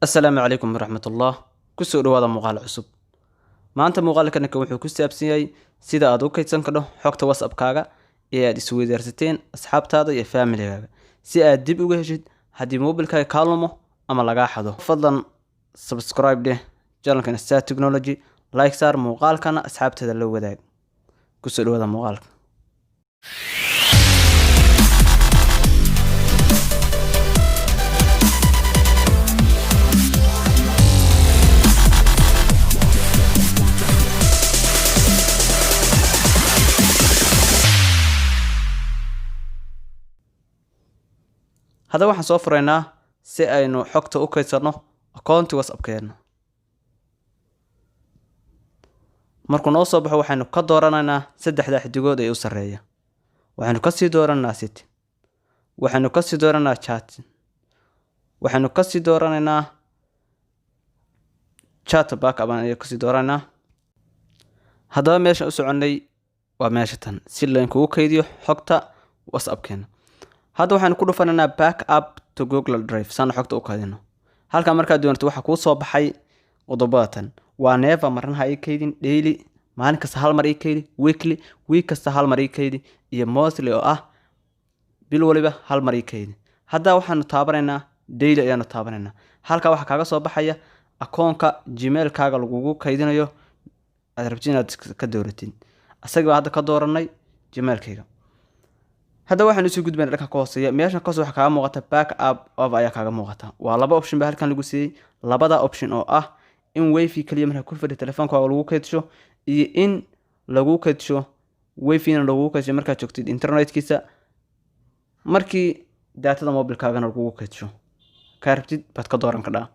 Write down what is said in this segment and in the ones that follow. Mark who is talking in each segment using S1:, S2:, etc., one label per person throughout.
S1: Asalaamu calaykum waraxmatullah. Kusoo dhawaada muuqaal cusub. Maanta muuqaalkanaka wuxuu ku saabsan yahay sida aad u kaydsan karto xogta WhatsAppkaaga ee aad isweydaarsateen asxaabtaada iyo familigaaga, si aad dib uga heshid haddii moobilkaaga kaa lumo ama lagaa xado. Fadlan subscribe dheh channelkan Star Technology, like saar muuqaalkana, asxaabtaada la wadaag. Kusoo dhawaada muuqaalka. Haddaba waxaan soo furaynaa si aynu xogta u kaydsanno akoonti WhatsAppkeena. Markuu noo soo baxo, waxaynu ka dooranaynaa saddexda xidigood ee u sarreeya. Waxaynu kasii dooranaynaa setting, waxaynu kasii dooranaynaa chat, waxaynu kasii dooranaynaa chat backup ayaan kasii dooranaynaa. Haddaba meeshan u soconnay waa meesha tan, si laynkugu kaydiyo xogta WhatsAppkeena. Hadda waxaynu ku dhufanaynaa "Backup to Google Drive" saana xogta u kaydino. Halkan markaad doonato, waxaa kuu soo baxay qodobada tan: waa never, marna ha ii kaydin; daily, maalin kasta hal mar ii kaydi; weekly, week kasta hal mar ii kaydi; iyo monthly, oo ah bil waliba hal mar ii kaydi. Hadda waxaanu taabanaynaa daily ayaanu taabanaynaa. Halkaa waxaa kaaga soo baxaya akoonka Gmailkaaga lagugu kaydinayo aad rabtid inaad ka dooratid. Asaga baa hadda ka dooranay Gmailkayga. Hadda waxaan usii gudbayna dhanka ka hooseeya. Meeshan ka hoose waxaa kaaga muuqata "Backup of" ayaa kaaga muuqata. Waa laba option baa halkan lagu siiyey. Labada option oo ah in WiFi kaliya markaa ku fadhi telefoonkaaga lagu kaydsho, iyo in lagu kaydsho WiFi-na lagu kaydsho markaad joogtid internetkiisa, markii daatada mobilkaagana lagugu kaydsho. Kaa rabtid baad ka dooran kadhaa.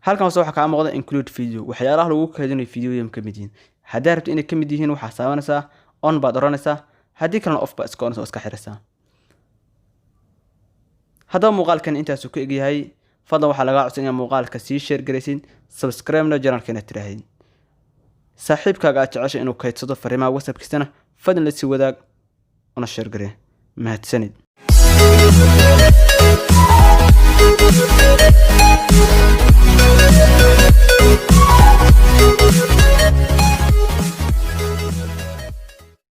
S1: Halkan hoose waxaa kaa muuqda "Include video". Waxyaalaha lagu kaydinayo videoya ka mid yihiin. Haddaa rabtid inay ka mid yihiin, waxaa saabanaysaa on baad oranaysaa. Haddii kalena off baa iska oranaysa oo iska xiraysaa. Haddaba muuqaalkan intaasuu ku egyahay. Fadlan waxaa lagaa codsan inaad muuqaalka sii share garaysid, subscribe-na channelkeena tiraahid. Saaxiibkaaga aad jecesha inuu kaydsado fariimaha WhatsAppkiisana fadlan la sii wadaag una share garee. Mahadsanid.